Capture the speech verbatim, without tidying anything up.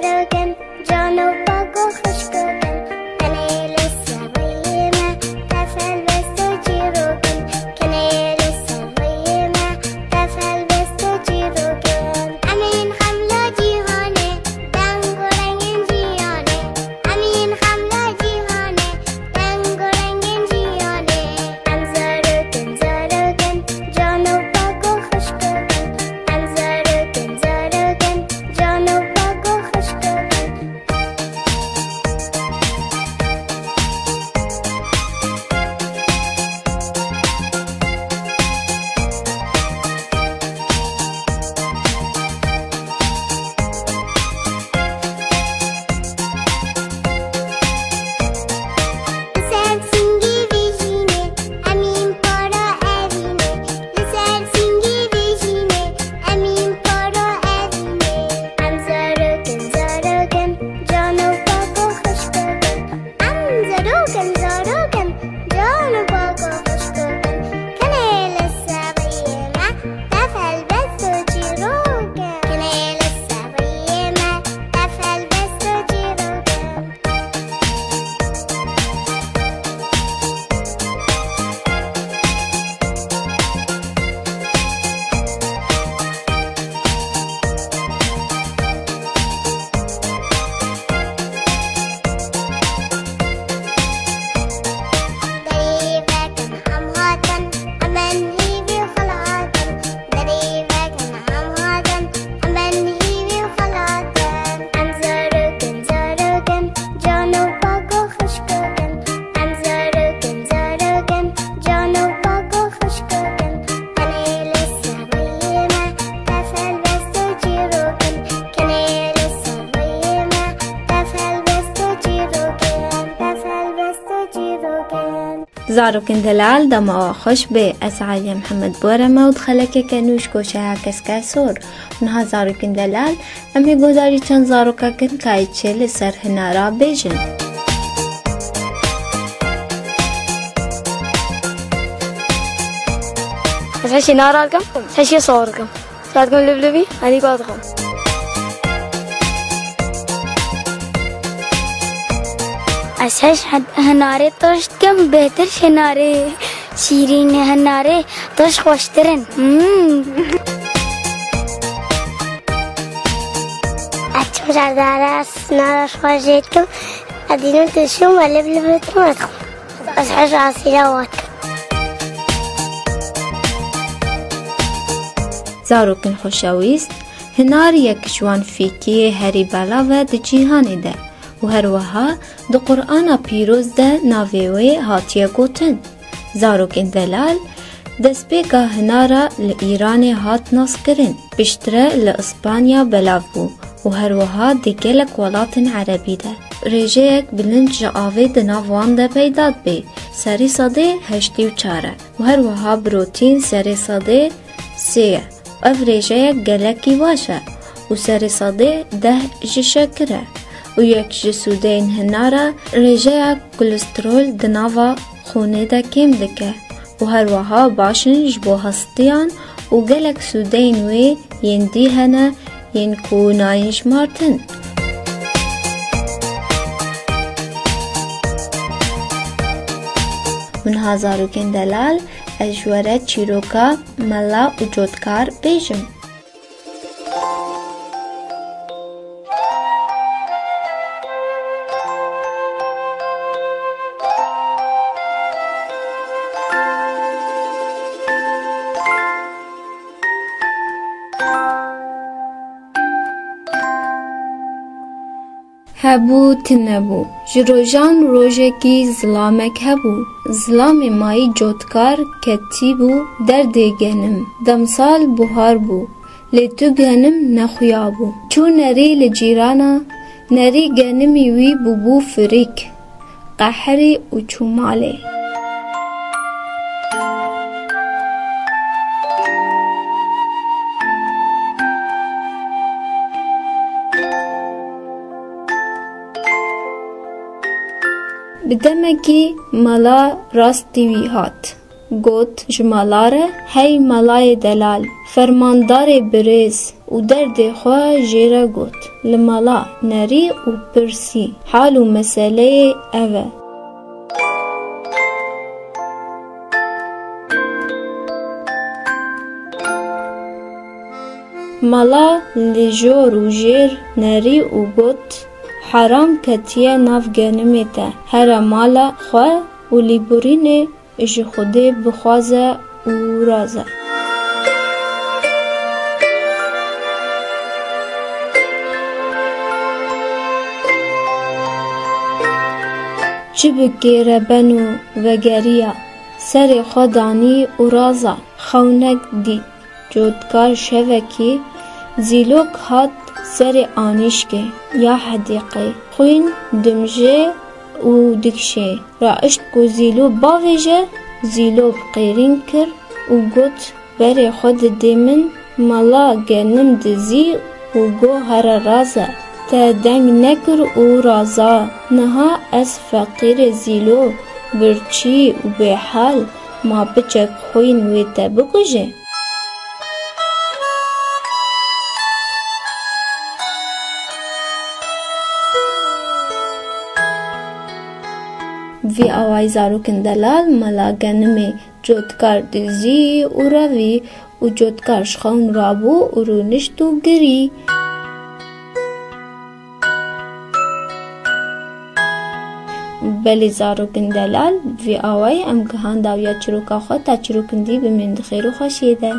Rokin, can û pak û xişk û kin, tenê li ser riyê me, tef helbest û çîrok in. Kenê li ser riyê me, tef helbest û çîrok in. Em ên xem li cîhanê, deng û rengên jiyanê. Em ên xem li cîhanê, deng û rengên jiyanê. Em zarok in, zarok in, can û pak û xişk û kin. Em zarok in, zarok in, can û pak û xişk û kin. Li ser singê vê jînê, em ên para evînê. Li ser singê vê jînê, em ên para evînê. Em zarok in, zarok in, can û pak û xişk û kin. Em zarok in, zarok in, can û pak û xişk û kin. Kenê li ser riyê me, tef helbest û çîrok in. Kenê li ser riyê me, tef helbest û çîrok in. Derî vekin, em hatin, em ên hîvî xwe hatin. Derî vekin, em hatin, em ên hîvî xwe hatin. Em zarok in, zarok in, can û pak û xişk û kin. Em zarok in, zarok in, can û pak û xişk û kin. Tenê li ser riyê me, tef helbest û çîrok in. Kenê li ser riyê me, tef helbest û çîrok in. Tef helbest û çîrok in. Zarokên delal, dema we xweş be. Ez Aliye Mihemed Borem e û di xelekeke nû ji goşeya Keske Sor. Niha zarokên delal, em ê guhdarî çend zaroka kin ka yê çi li ser hinara bêjin. Ez heşê nara dikim, heşê sor dikim. Şad dikim liv livî, enî ka dikim. Ez heş he-, hinarê tirş dikim, bêhtir ji hinarê şîrîn, hinarê tirş xweştir in. Hmm. Ez çim jardare, ez nara xwe jê dikim, ez dînim tirşim, ez liv livî dikim, ez dixwim. Ez heş asîra wat. Zarokên xweşewîst, hinar yek ji wan fîkiyê herî belav e di cîhanê de û her wiha di Qur'ana Pîroz de navê wê hatiye gotin. Zarokên delal, destpêka hinara li Îranê hat naskirin, piştre li Îspanya belav bû û her wiha di gelek welatên erebî de. Rêjeyek bilind ji avê di nav wan de peyda dibe, serê sedê heştê û çar e û her wiha pirotîn serê sedê sê ye. Ev rêjeyek gelekî baş e û serê sedê deh ji şekir e û yek ji sûdeyên hinara rêjeya kolesterol di nava xûnê de kêm dike û her wiha baş in ji bo hestiyan û gelek sûdeyên wê yên dî hene yên ku nayên jimartin. Min ha zarokên delal, ez ji we re çîroka mela û cotkar bêjim. Hebû, tune bû. Ji rojan rojekî zilamek hebû. Zilamê mayî cotkar ketî bû derdê genim. Demsal buhar bû. Lê tu genim nexuyabû. Çû nerî li cîrana, nerî genimî wî bûbû firîk, qeherî û çû malê. Bi demekî mela rastî wî hat. Got, ji mala re, hey melayê delal, fermandarê birêz û û derdê xwe jê re got. Li mala nerî û pirsî, hal û meseleyê ev e. Mala li jor û jêr nerî û got, Heram ketiye nav genimê te, here mala xwe û lîburînê ji Xwedê bixwaze û raze. Çi bikêre beno vegeriya, serê xwe danî û raza. Xewnek dît. Cotkar şevekî zîlok hat serê anîşkê ya hedîqê. Xwîn dimjê û dikşê. Raişt ku zîlo bavêje, zîlo bi qêrîn kir û got, Berê xwe didê min, mala genim dizî û go here raze. Te deng nekir û raza. Niha ez feqîrê zîlo, birçî û bêhal, ma biçek xwîn wê te bikuje? Vî awayî zarokên delal mala genimê cotkar dizî û revî û cotkar ji xewn rabû û rûnişt û girî. Belê zarokên delal, vî awayî em gihan dawiya çiroka xwe, ta çirokên dî bimînin di xêr û xweşiyê de.